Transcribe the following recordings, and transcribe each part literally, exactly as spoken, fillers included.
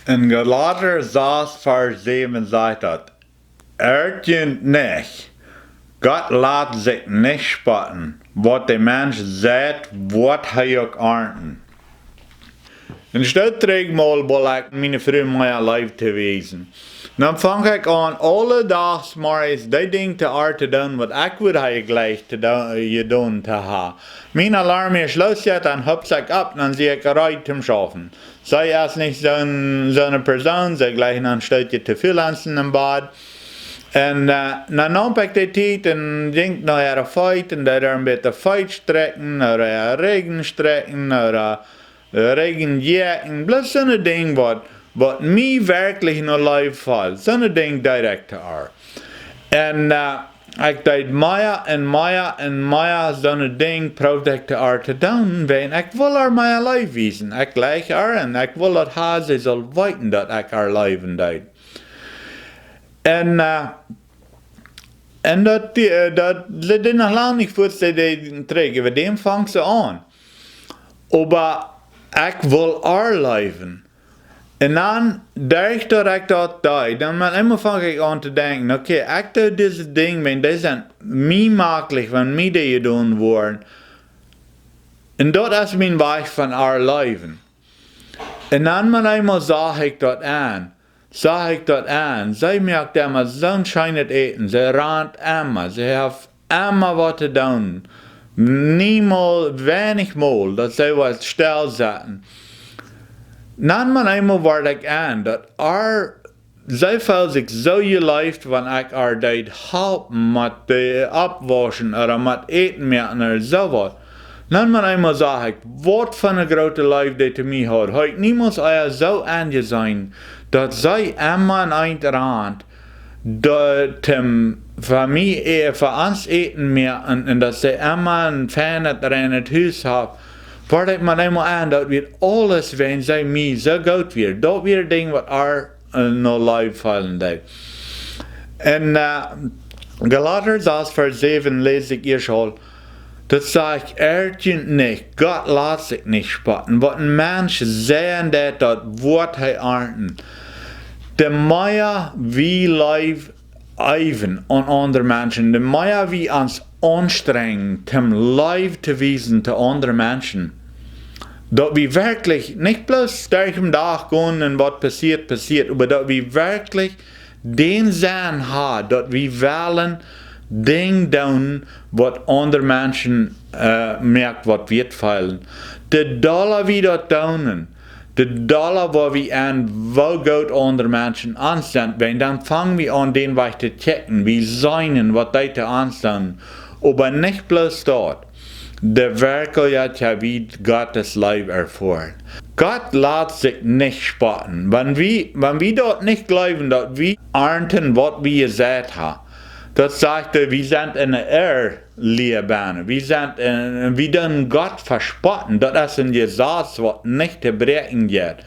En Galata sas Varsch säwen sajcht daut: Erret junt nich, Gott lat sikj nich spotten. Waut de Mensch seit, woat hee uk arnten. En Stoot trigj mol wull ekj miene Fru mea Leew to wiesen. Dan fang ekj aun, aule Dach zemorjes dee Dinj to äa to doonen, waut ekj wudd ha jejlikjt to doo-, jedonen to ha. Mien Alarm es losjeit, dan hups ekj opp, dan sie ekj reed toom schaufen. See es nich soon, soone Persoon, see jlikjt een Stootje to väl aun em Bad. En, äh, dan neem ekj de Tiet en jinkj no äare Feet en deed äa een bät Feet strakjen, ooda äa Rigjen strakjen, ooda, äh, Rigjen jäajen, bloos soone Dinj waut, waut mie werkjlich no Leew felt, soone Dinj direkt to äa. En, äh, ekj deed mea en mea en mea soone Dinj proowd ekj to äa to doonen, wiels ekj wull äa mea Leew wiesen. Ekj jlikjt äa en ekj wull daut ha, see sull weeten daut ekj äa leewen deed. En, äh, en daut, äh, daut, see deed noch lang nich fuaz, see deed trigj, äwa däm funk see aun. Oba ekj wull äa leewen. En dan, derch daut ekj daut deed, dan met eemol funk ekj aun to denkjen, okay, ekj doo dise Dinj, wiels dee sent mie maklich, wan mie dee jedonen woaren. En daut es mien Wajch von äa leewen. En dan met eemol sach ekj daut aun. Sach ekj daut aun. See moakt emma soon scheenet Äten. See rant emma. See haft emma waut to doonen. Niemols, weinich mol, daut see waut stell saten. Dan met eemol wort ekj aun, daut äa, see feeld sikj soo jeleeft, wan ekj äa deed halpen met de oppwauschen ooda met Äten moaken ooda soo waut. Dan met eemol sach ekj, waut fa eene groote Leew dee to mie haud. Haud ekj niemols ea soo aunjeseenen, daut see emma en eent rant, daut, ähm, fa mie, äh, fa ons Äten moaken en, en daut see emma een feinet, reinet Hus haft. Wort ekj met eemol aun, daut wia aules, wiels see mie soo goot wia. Daut wia Dinj waut äa, äh, no Leew feelen deed. En, äh, Galata sas Varsch säwen läs ekj ieescht aul, daut sajcht: Erret junt nich, Gott lat sikj nich spotten. Waut een Mensch seien deit, daut woat hee arnten. De mea wie Leew äwen aun aundre Menschen, de mea wie ons aunstrenjen, om Leew to wiesen to aundre Menschen, daut wie werkjlich nich bloos derch dän Dach gonen en waut passieet, passieet, oba daut wie werkjlich dän Senn haben, daut wie wellen Dinj doonen, waut aundre Menschen, äh, moakt waut wieet feelen. De dolla wie daut doonen, de dolla woa wie aun, woo goot aundre Menschen ons sent, wiels dan fang wie aun dän Wajch to checken, wie seenen waut dee to ons doonen, oba nich bloos daut. De Werkjlichkjeit, jo, wie Gott siene Leew erfoaren. Gott lat sikj nich spotten. Wan wie, wan wie daut nich jleewen, daut wie arnten waut wie jeseit haben, daut sajcht, wie sent en de Errliee bennen. Wie sent en, wie doonen Gott vespotten. Daut es een Jesaz waut nich to bräakjen jeit.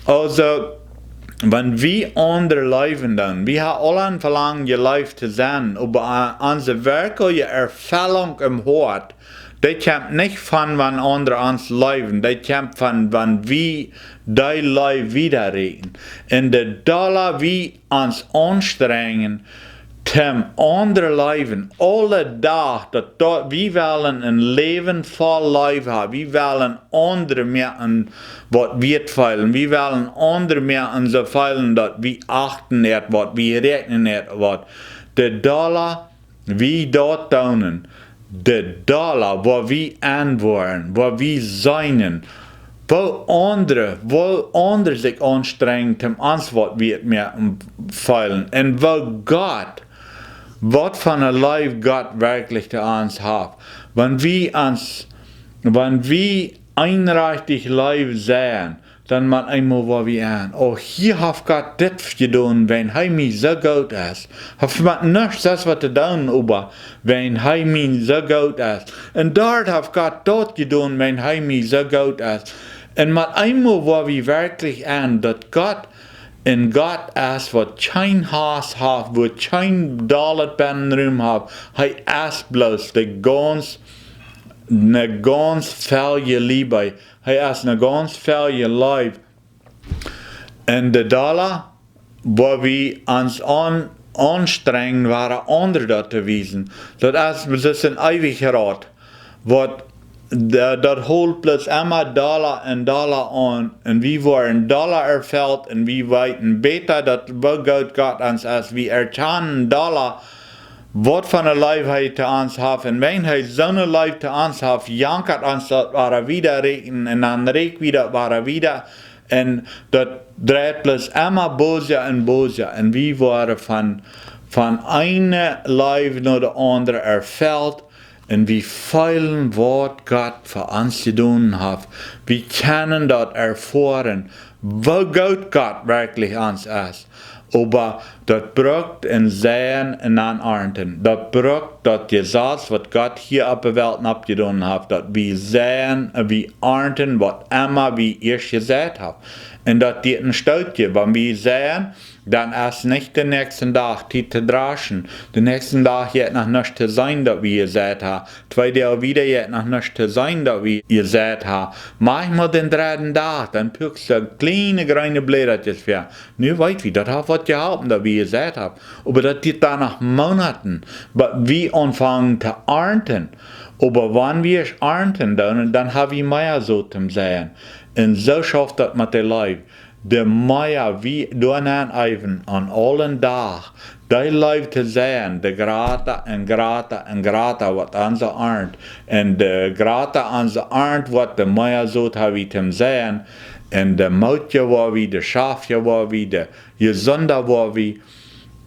Aulsoo, wan wie aundre leewen doonen, wie haben aula een Velangen jeleeft to sennen, oba, äh, onse werkjliche Erfellunk em Hoat, dee kjemt nich von wan aundre ons leewen, dee kjemt von wan wie dee Leew wieda räakjen. En de dolla wie ons aunstrenjen, om aundre leewen, aule Dach, daut, daut, wie wellen een Läwen voll Leew haben, wie wellen aundre moaken waut wieet feelen, wie wellen aundre moaken soo feelen daut wie achten äant waut, wie räakjnen äant waut. De dolla wie daut doonen, de dolla woa wie aunwoaren, woa wie seenen, woo aundre, woo aundre sikj aunstrenjen om ons waut wieet moaken feelen. En woo Gott, waut fa eene Leew Gott werkjlich to ons haft. Wan wie ons, wan wie eenrajchtich Leew seien, dan met eemol woa wie aun: Oh, hia haft Gott dit jedonen, wiels hee mie soo goot es. Haft met nuscht sest waut to doonen, oba wiels hee mie soo goot es. En doa haft Gott daut jedonen, wiels hee mie soo goot es. En met eemol woa wie werkjlich aun, daut Gott een Gott es waut kjeen Hauss haft, waut kjeen dolet Bennenrum haft. Hee es bloos de gaunz, ne gaunz fäaje Leew. Hee es ne gaunz fäaje Leew. Un de Dolla, woo wie ons aun, aunstrenjen, woaren aundre daut to wiesen. Daut es, daut es een eewja Rat. Waut, daut, daut holt bloos emma dolla un dolla aun. Un wie woaren dolla erfelt un wie weeten bäta daut, woo goot Gott ons es. Wie erkjanen dolla, waut fa eene Leew hee to ons haft. Un wan hee soone Leew to ons haft, jankat ons daut wada wieda rieekjen un dan rieekj wie daut wada wieda. Un daut dreit bloos emma bosja un bosja. Un wie woaren von, von eene Leew no de aundre erfelt. Un wie feelen, waut Gott fa ons jedonen haft. Wie kjennen daut erfoaren, woo goot Gott werkjlich ons es. Oba daut brukt een Seien un een Arnten. Daut brukt daut Jesaz, waut Gott hia opp de Welt oppjedonen haft, daut wie seien un wie arnten, waut emma wie ieescht jeseit haben. Un daut diet een Stootje, wan wie seien, dan es nich de näakjsten Dach Tiet to draschen. De näakjsten Dach jeit noch nuscht to seenen, daut wie jeseit haben. Twee Doag wieda jeit noch nuscht to seenen, daut wie jeseit haben. Maunchmol dän dredden Dach, dan pukst du kjliene jreene Bläda ver. Nu weet wie, daut haft waut jeholpen, daut wie jeseit haben. Oba daut diet dan noch Moonaten, bat wie aunfangen to arnten. Oba wan wie arnten, dan, dan haben wie mea Sot toom Seien. Un soo schauft daut met de Leew. De mea wie doahan äwen aun aulem Dach, dee Leew to seien, de jrata un jrata un jrata woat onse Arnt. Un de jrata onse Arnt woat, de mea Sot haben wie toom Seien. Un de mootja woa wie, de schaftja woa wie, de jesunda woa wie.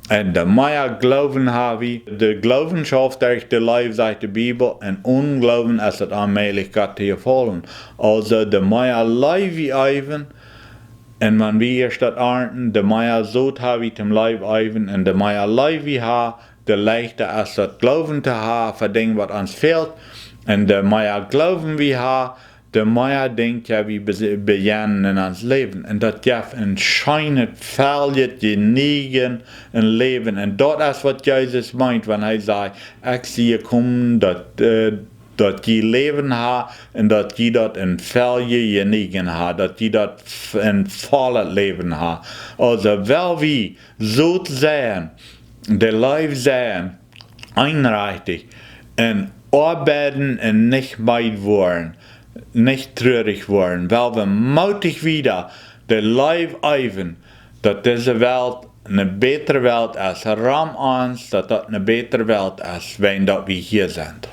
Un de mea Gloowen haben wie. De Gloowen schauft derch de Leew, sajcht de Bibel. Un onen Gloowen es et onmäajlich, Gott to jefaulen. Aulsoo, de mea Leew wie äwen, un wan wie ieescht daut arnten, de mea Sot haben wie toom Leew äwen, un de mea Leew wie haben, de leichta es daut Gloowen to haben fa Dinja, waut ons fält. Un de mea Gloowen wie haben, de mea Dinja wie be-, bejennen en ons Läwen. Un daut jeft een scheenet, feeljet, jeneajen Läwen. Un daut es, waut Jesus meent, wan hee sajcht: "Ekj sie jekomen, daut, äh, daut jie Läwen haben, un daut jie daut en feeljet, jeneajen haben, daut jie daut f-, en vollet Läwen haben." Aulsoo, well wie Sot seien, de Leew seien, eenrajchtich, un oabeiden un nich meed woaren, nich trurich woaren, well wie mootich wieda de Leew äwen, daut dise Welt eene bätre Welt es, rom ons, daut daut eene bätre Welt es, wan daut wie hia sent.